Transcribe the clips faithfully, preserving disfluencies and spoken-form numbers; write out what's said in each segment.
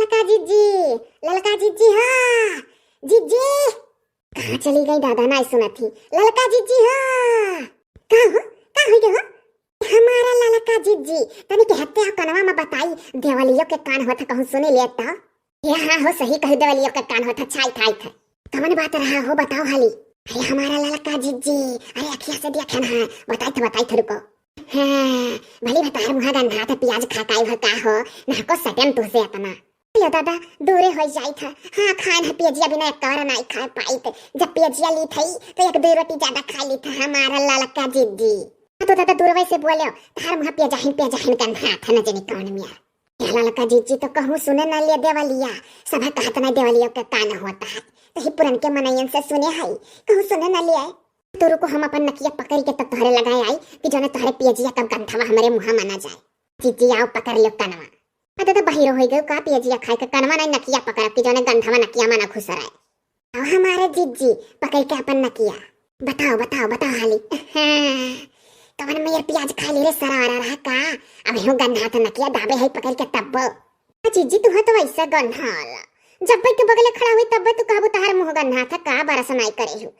ललका जिज्जी, ललका जिज्जी, हाँ, जिज्जी। कहाँ चली गई दादा, नाई सुनत ही। ललका जिज्जी, हाँ। का हो, का होई गयो हो? हमारा ललका जिज्जी, तनी के हत्या कनवा में बताई, देवलियो के कान होत कहूँ सुने लेत तो। ये हाँ हो, सही कही, देवलियो के कान होत, छाई थाई थे। कवन बात रहा हो, बताओ हाली। अरे हमारा ललका जिज्जी, अरे अखिया से देखन है, बताई थे, बताई थे, रुको। हाँ, भली भतार मुँहा गंधात है, पियाज खा काई भर का हो, ना को सटन तुझसे अपना। यो दादा, दूरे होई जाई था। हाँ, खान है पियजिया बिना एक कवर नाई खाए पाई थे। जब पियजिया ली थई, तो एक दो रोटी ज्यादा खा ली था हमारा ललका जिज्जी। हाँ, तो दादा दूरवे से बोले, तार मुँहा पियजाहिन, पियजाहिन गंधात है, न जनी कौन मिया। ए ललका जिज्जी तो कहूँ सुने न ले देवलिया, सभे कहत न देवलियो के कान होत है। तो ही पुरन के मनैयन से सुने हई, कहूँ सुने न ले आए। तो रुको, हम अपन नकिया पकड़ के तब तोहरे लगाए आई कि जौने तोहरे पियजिया कब गंधवा हमरे मुँहा मा ना जाए। जिज्जी आओ पकड़ लो कनवा। अ दादा बहिरो होई गयो का, पियजिया खाए के कनवा नहीं नकिया पकड़ कि जौने गंधवा नकिया मा ना घुसराए। आओ हमारे जिज्जी, पकड़ के अपन नकिया। बताओ, बताओ, बताओ हाली। हाँ, कवन मेर पियाज खा ले रे, सरारा रहा का? अब यूं गन्हात नकिया दाबे है पकड़ के तब्बो। आ जिज्जी, तू तो वैसे गन्हाल। जब्बे के बगले खड़ा हुई तब्बे तू कहबू तहार मुँह गन्हात है का, बरस नाई करे हो।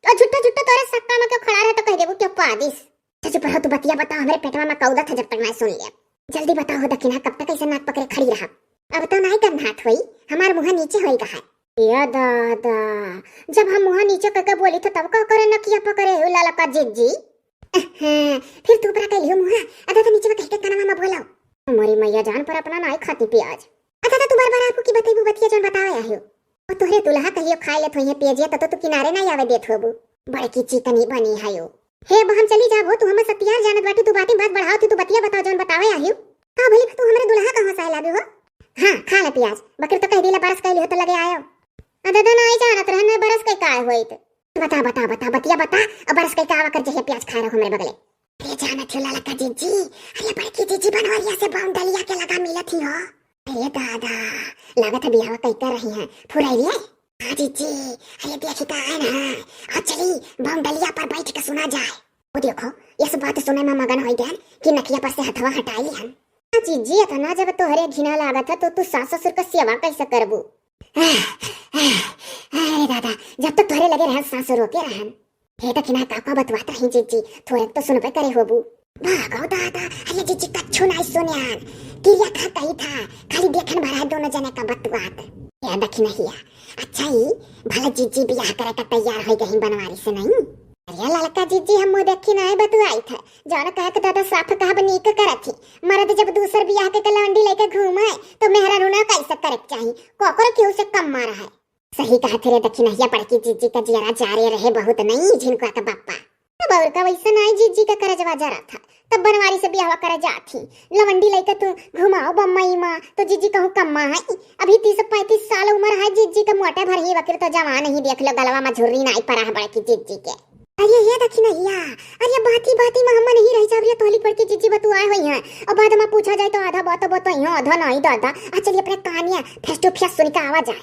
और झुट्टा झुट्टा तोरे सक्का में क्यों खड़ा रहे तो कह देबू क्यों पादिस। अच्छा चुप रहो, तू बतिया बताओ, हमरे पेटवा में कौदत है जब तक मैं सुन लिया। जल्दी बताओ हो दखिना, कब तक ऐसे नाक पकड़े खड़ी रहा? अब तो नाई गन्हात होई, हमार मुँह नीचे होई गहा। ए दादा, जब हम मुँह नीचे करके बोली तो तब का करे नकिया पकड़े हो ललका जिज्जी? अहं, फिर तू ऊपरा कैलियो मुँह, अदा तो नीचे कह के कनवा में बोलाओ। मोरी मैया जान पर अपना नाई खाती पियाज। अदा तो तू बार बार आपको की बतैबू बतिया जौन बतावे आयो। ओ तोहरे दुल्हा कहियो खाए लेत होइहे पियजिया तो, तो तू किनारे नाई आवे देत होबू। बड़की चिकनी बनी है यो। हे बहन चली जाबो, तू हमर सतियार जानत बाटी, तू बाटी बात बढ़ाओ थी, तू बतिया बताओ जौन बतावे आयो। का भली तू हमरे दुल्हा कहाँ से आए लागू हो? हाँ, खा ले पियाज। बकिर तो कह दिला बरस कैली हो तो लगे आयो। आ दादा नाई जानत रहन, बरस के काय होइत। बता, बता, बता, बतिया बता, अब बरस के का आवा कर जहिया पियाज खाए रहो हमरे बगले। अरे जानत हो ललका जिज्जी, अरे बड़की जिज्जी बनवरिया से बाउंडलिया के लगा मिलत ही हो। अरे दादा, लागत है बियाह कई कर रही हैं, फुराई रे। हाँ जिज्जी, अरे देखी का है ना, आ चली बाउंडलिया पर बैठ के सुना जाए। वो देखो, ये सब बात सुने में मगन हो गए कि नकिया पर से हथवा हटाई लिहन। आ जिज्जी, इतना जब तोहरे घिना लागत है तो तू सास ससुर का सेवा कैसे करबू? अरे दादा, जब तक तोहरे लगे रहन सास रोके रहन। हे दखिना का का बतुआत रही जिज्जी, थोरे तो सुनबे करे होबू। भागो दादा, अरे जिज्जी कच्छु नाई सुन्यान। किरिया खा कही था, खाली देखन भरा है दोनों जने का बतुआत। हे दखिनहिया, अच्छा ही भला जिज्जी बियाह करे का तैयार हो गई बनवारी से नहीं? अरे ललका जिज्जी, हम मुँह देखी नाई बतुआई था, जौन कहे के दादा साफ कहब नीक करत ही। मर्द जब दूसर बियाह के लवंडी लेके घूमे तो मेहरारू ना कैसे करे के चाही, कोकरो केहू से कम मारा है। सही कहा थे रे दखिनहिया, बड़की जिज्जी का जियरा जारे रहे बहुत नहीं झिनको का बापा। अब और का वैसे नाई जिज्जी का करजवा जरा था, तब बनवारी से बियाहवा करे जात ही। लवंडी लेके तू घुमाओ बम्मई मा, तो जिज्जी कहूँ कम्मा है। अभी तीस पैंतीस साल उम्र है जिज्जी का, मोटे भर ही वकील तो जवान ही देख लो, गलवा मा झुर्री नाई परा है बड़की जिज्जी के। अरे ये दखिनहिया, अरे बाती बाती मा हम नहीं रह जाब रे, तोहली बड़की जिज्जी बतुआए होई हैं। और बाद मा पूछा जाए तो आधा बात बतोई हैं, आधा नाई दादा। आ चलिए अपने कानिया face to face सुन के आवा जाए।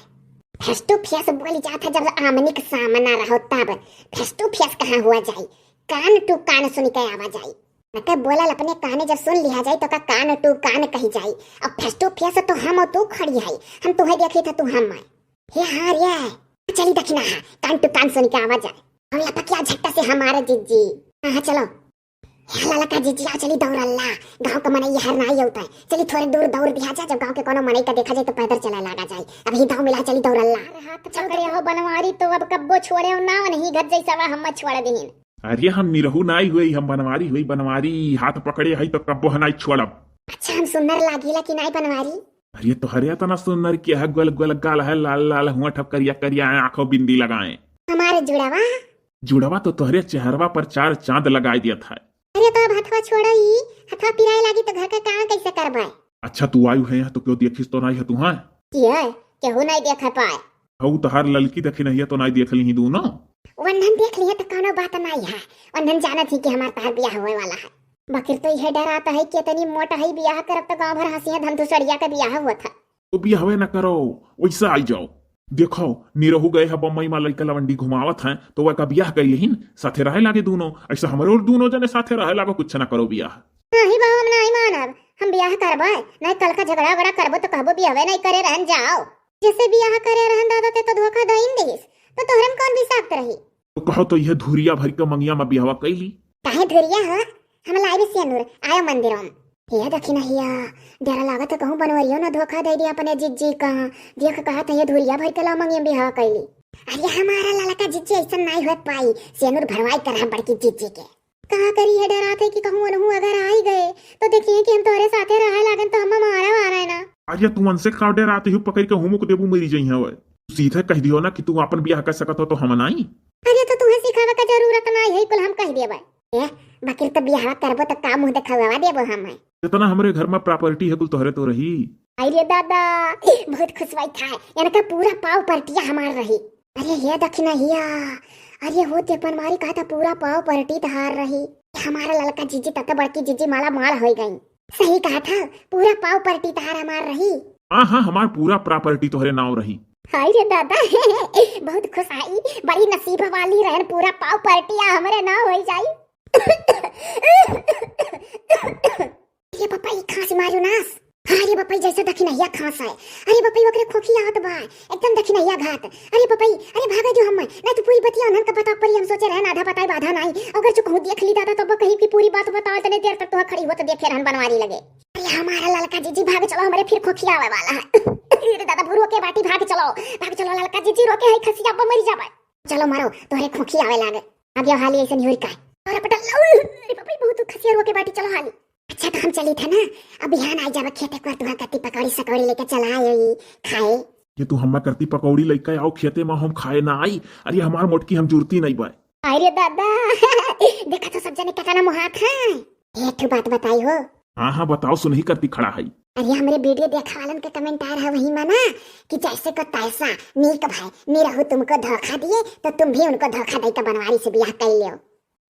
Face to face बोली जात है जब आमने के सामना रहो तब। Face to face कहाँ हुआ जाई, कान to कान सुन के आवा जाई। मतलब बोलल अपने काने जब सुन लिया जाए तो का कान to कान कही जाई। अब face to face तो हम और तू खड़ी है, हम तुहे देखी था तू हम मैं। हे हाँ रे, चली दखिना है, कान to कान सुन के आवा जाए। हम लपकिया झट्टा से हमारे जिज्जी। हाँ हाँ चलो। हे ललका जिज्जी, आओ चली दौड़ल्ला, गाँव का मनई हर नाई होता है। चली थोड़े दूर दौड़ दिया जा, जब गाँव के कोनो मनई का देखा जाए तो पैदल चला लागा जाए। अभी दाव मिला, चली दौड़ल्ला। अरे हाथ पकड़े हो बनवारी तो अब कब्बो छोड़े हो ना, नहीं घर जैसा वा हम छोड़ दीन। अरे हम निरहू नाई हुई, हम बनवारी हुई, बनवारी हाथ पकड़े है तो कब्बो है नाई छोड़ब। अच्छा हम सुंदर लागीला कि नाई बनवारी? अरे तोहरे इतना सुंदर के है, गोल गोल गाल है, लाल लाल होंठ, करिया करिया आँखों बिंदी लगाए। हमारे जुड़वा? जुड़वा तो तोहरे चेहरवा पर चार चांद लगाई दियत है। अरे तो अब हथवा छोड़ो ई, हथवा पिराए लागी तो घर का काम कैसे करबे? अच्छा तू आयु है यहाँ तो क्यों देखिस तो नाई है तू, हाँ? किए, केहू नाई देख पाए। हऊ तहार ललकी दखिनहिया तो नाई देख ली दोनों। वंधन देख लिए तो कोनो बात नाई है, वंधन जानत ही कि हमार तहार बियाह होए वाला है। बाकिर तो यह डरात है कि इतनी मोट है बियाह करब तो गाँव भर हंसी है धन धुसड़िया का बियाह हुआ था। तो बियाहवे न करो, वैसे आई जाओ। देखो, निरहू गए है बम्बई मा लइका लवंडी घुमावत हैं, तो वह का बियाह कई लेहिन, साथे रहे लागे दोनों। ऐसा हमरे और दोनों जने साथे रहे लागो, कुछ ना करो बियाह। नहीं बाबू, हम नहीं मानब। हम बियाह करबे, नहीं कल का झगड़ा वगड़ा करबो तो कहबो बियाहवे नहीं करे रहन जाओ। जैसे बियाह करे रहन दादा ते तो धोखा दइन दिस, तो तोहरे में कौन विषाक्त रही? तो कहो तो यह धुरिया भर के मंगिया में बियाहवा कैली। काहे धुरिया हो? हम लाइब सेनुर, आयो मंदिरों में। हे दखिनहिया, डर लागत है कहूँ बनवरियो ना धोखा दे दिया अपने जिज्जी का। देख कहत है ये धुरिया भर के ला मंगिया में बियाह कैली। अरे हमारा ललका जिज्जी ऐसा नहीं हो पाई, सेनुर भरवाई कर हम बड़की जिज्जी के। का करी है, डरात है कि कहूँ ओनहू अगर आई गए तो देखिए कि हम तोहरे साथे रहे लागन तो हम मारा वारा है ना। अरे तू उनसे का डरात हो, पकड़ के हुमुक देबू मरी जइहैं वै। तू सीधे कह दियो ना कि तू आपन बियाह कर सकत हो तो हम नाई। अरे तो तुम्हें सिखावे का जरूरत नाई है, कुल हम कह देबे। ए, बाकिर तो बियाह करबो तो का मुंह देखावा देबो हम है। जितना हमरे घर में प्रॉपर्टी है कुल तोहरे तो रही। अरे दादा, बहुत खुश हुई था, इनका पूरा पाव पर्टिया हमार रही। अरे हे दखिनहिया, अरे हो ते बनवारी कहा था पूरा पाव पर्टी तहार रही। हमारा ललका जिज्जी तक बड़की जिज्जी माला माल हो गई। सही कहा था, पूरा पाव पर्टी तहार हमार रही। हाँ हाँ, हमार पूरा प्रॉपर्टी तोहरे नाव रही। हाय रे दादा, बहुत खुश आई, बड़ी नसीब वाली रहन, पूरा पाव पर्टी आ हमरे नाव हो जाई। ये पप्पा, ई खांसी मारू नास। हाँ रे बपई, जैसे दखिनहिया खांस है। अरे बपई, ओकरे खोखी आवत बा, एकदम दखिनहिया घात। अरे बपई, अरे भागे दियो हम्मे, नहीं तो पूरी बतिया उन्हन का बता परी। हम सोचे रहन आधा बताई आधा नहीं, अगर जो कहूँ देख ली दादा तब कहीं की पूरी बात बताओ, इतने देर तक तुहा खड़ी होत देखे रहन बनवारी लगे। अरे हमारा ललका जिज्जी भाग चलो, हमरे फिर खोखी आवे वाला है। अरे दादा, रोके बाटी, भाग चलो, भाग चलो ललका जिज्जी, रोके है खसिया अब मरी जाबे। चलो मरो, तोहरे खोखी आवे लागे। आगे हाली ऐसे निहुर का। तोहरा पटल, अरे बपई, बहुत खसिया रोके बाटी, चलो हाली। अच्छा, तो हम चली थे ना, अब बिहान आई जाबे खेते पर, तुहा कत्ती पकौड़ी सकौड़ी लेके चला आई खाए। ये तू हम्मा करती पकौड़ी लेके आओ खेते में, हम खाए ना आई। अरे हमार मोटकी हम जुरती नहीं बाय। अरे दादा, देखा तो सब जने केतना मोहात है। एक ठो बात बताई हो। हाँ हाँ बताओ, सुनही करती खड़ा है। अरे हमरे वीडियो देखा वालन के कमेंट आय रहा वही में ना कि जैसे को तैसा, नीक भाई, निरहू तुमको धोखा दिए तो तुम भी उनको धोखा दे के बनवारी से बियाह कर लियो।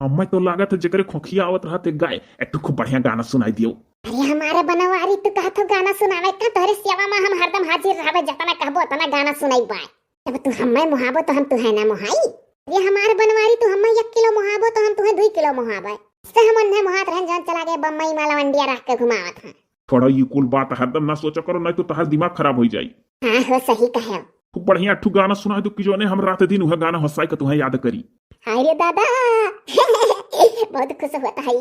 हम्मे तो लागत है जेकरे खोखिया आवत रहत है गाय, एक ठो खूब बढ़िया गाना सुनाई दियो। अरे हमारे बनवारी, तू कहत हो गाना सुनावे का? तोहरे सेवा में हम हरदम हाजिर रहबे, जतना कहबो उतना गाना सुनाई बाय। जब तू हम्मे मोहाबो तो हम तुहे ना मोहाई। अरे हमारे बनवारी, तू हम्मे एक किलो मोहाबो तो हम तुहे दुई किलो मोहाबे। से हम अन्हे मोहात रहन जौन चला गए बम्बई में लवंडिया रख के घुमावत हैं। छोड़ो, ये कुल बात हरदम ना सोचा करो, नहीं तो तहार दिमाग खराब हो जाई। हाँ हो, सही कहे। खूब बढ़िया ठू गाना सुना दो कि जोने हम रात दिन वह गाना हंसाई के तुम्हें याद करी। हाय रे दादा, बहुत खुश होता है,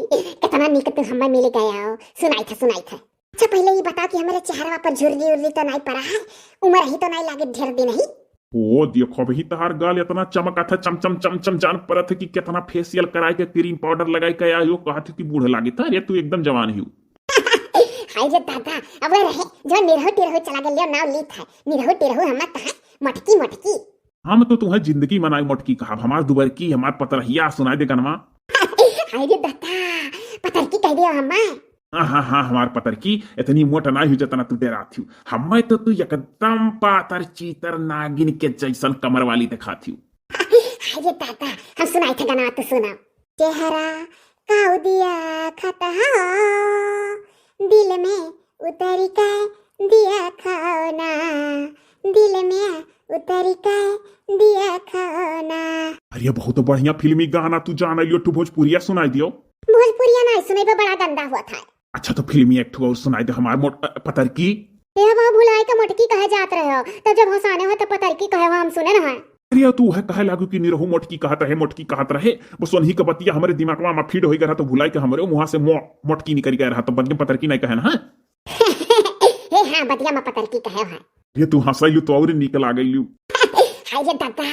कितना निक तू हमें मिल गया हो। सुनाई था, सुनाई था। अच्छा पहले ये बताओ कि हमारे चेहरा पर झुर्री उर्री तो नहीं पड़ा है, उम्र ही तो नहीं लागे ढेर दिन ही। ओ देखो भाई, तहार गाल इतना चमका था, चम चम चम चम जान परत है कि कितना फेशियल कराए के, क्रीम पाउडर लगाए के आयो, कहा था कि बूढ़ लागे था, अरे तू एकदम जवान ही हो। हाय रे दादा, अब रहे जो निरहु टिरहु चला गए, लियो नाव लीत है, निरहु टिरहु हम कहा, मटकी मटकी। हम तो तुम्हें जिंदगी मनाई मोटकी कहा, हमार दुबरकी, हमार पतरहिया, सुनाई दे गनवा। हाय रे दादा, पतरकी कह दियो हम्मा। हाँ हाँ हाँ, हमार पतरकी, इतनी मोट ना हुई जितना तू डेरात हूँ। हम्मे तो तू एकदम पातर चीतर नागिन के जैसन कमर वाली दिखात हूँ। हाय रे दादा, हम सुनाई थे गाना, तू सुना। चेहरा काऊ दिया खत हो, दिल में उतरी के दिया खाओ ना, दिल में उतरी के दिया खाओ ना। अरे बहुत बढ़िया फिल्मी गाना तू जान लियो, तू भोजपुरिया सुनाई दियो। भोजपुरिया नहीं सुनेबे, बड़ा गंदा हुआ था। अच्छा तो फिल्मी एक ठो और सुनाई दे हमार मोट-, अ, पतरकी। ए बाबा, भुलाए के मोटकी कहे जात रहे हो, तब जब हंसाने हो तब पतरकी कहे हो, हम सुने ना है। अरे तू है कहे लागू कि निरहु मोटकी कहत रहे, मोटकी कहत रहे, बस उन्हीं का बतिया हमारे दिमागवा में फीड होई गया रहा तो भुलाई के हमारे मुंह से मो-, मोटकी निकल गया रहा तो बदले पतरकी नहीं कहे ना, हाँ? हे हाँ, बतिया में पतरकी कहे है। ये तू हंसैलू तो और निक लागैलू। हाय रे दादा,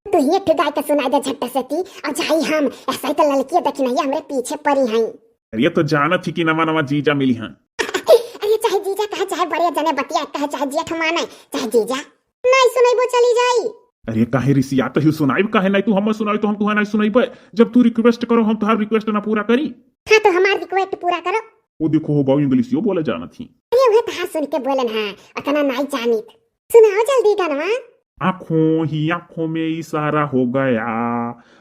तू ही एक ठो गाय के सुनाई दे झट्टा से ती, और जाई हम, ऐसा ही तो ललकी देखी नहीं हमरे पीछे पड़ी हैं। अरे तो जानत ही कि नवा नवा जीजा मिली हैं। अरे चाहे जीजा कहे, चाहे बड़े जने बतिया कहे, चाहे जेठ माने, चाहे जीजा, नहीं सुनैबो चली जाई। अरे काहे रिसियात ही, सुनाइब काहे नहीं तू, हम सुनाई तो हम तुहे नहीं सुनाइबे। जब तू रिक्वेस्ट करो हम तुहार रिक्वेस्ट ना पूरा करी। हाँ तो हमार रिक्वेस्ट पूरा करो। वो देखो हो बाऊ, इंग्लिशियो बोले जानत ही। अरे उहे तहार सुन के बोलन है, उतना नहीं जानित। सुनाओ जल्दी गनवा। आंखों ही आंखों में इशारा हो गया,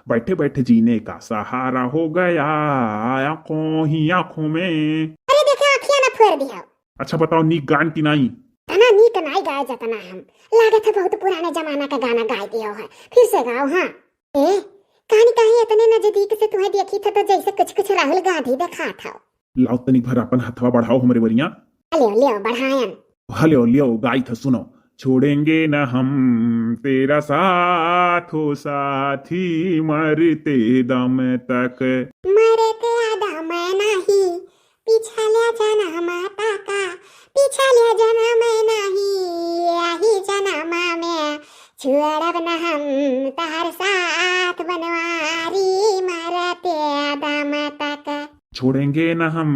बैठे बैठे जीने का सहारा हो गया, आंखों ही आंखों में। अरे देखे आँखिया ना फोड़ दिया। अच्छा बताओ नीक गान की नाई? तना नीक नाई गाए जतना हम। लागत है बहुत पुराने जमाना का गाना गाए दियो है। फिर से गाओ हाँ। ए, कहानी कहीं इतने नजदीक से तुम्हें देखी था तो जैसे कुछ कुछ राहुल गांधी दिखा था। लाओ तनिक भर अपन हथवा बढ़ाओ हमरे वरिया। लियो, लियो, बढ़ायन। हलियो, लियो, गाइत ह, सुनो। छोड़ेंगे न हम तेरा साथ, हो साथी, मरते दम तक। मरते दम नाही, पिछले जनम तक, पिछले जनम नाही, यही जनम में छोड़ब न हम तहर साथ बनवारी, मरते दम तक। छोड़ेंगे न हम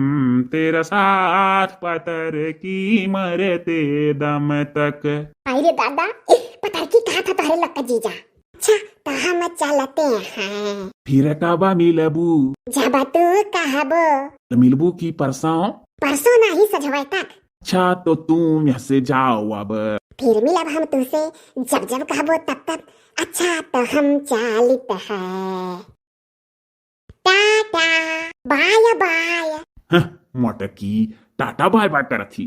तेरा साथ, पतर की, मरते दम तक। अरे दादा, पतर की कहा था तोहरे लक्का जीजा। अच्छा, तो हम चलते हैं। फिर कबा मिलबू? जब तू कहबो। तो मिलबू की परसों? परसों नाही, सझवै तक। अच्छा, तो तुम यहाँ से जाओ अब। फिर मिलब हम तुमसे, जब जब कहबो तब तब। अच्छा, तो हम चालित है। टाटा, बाय बाय। हं, मोटकी, टाटा बाय बाय करत ही।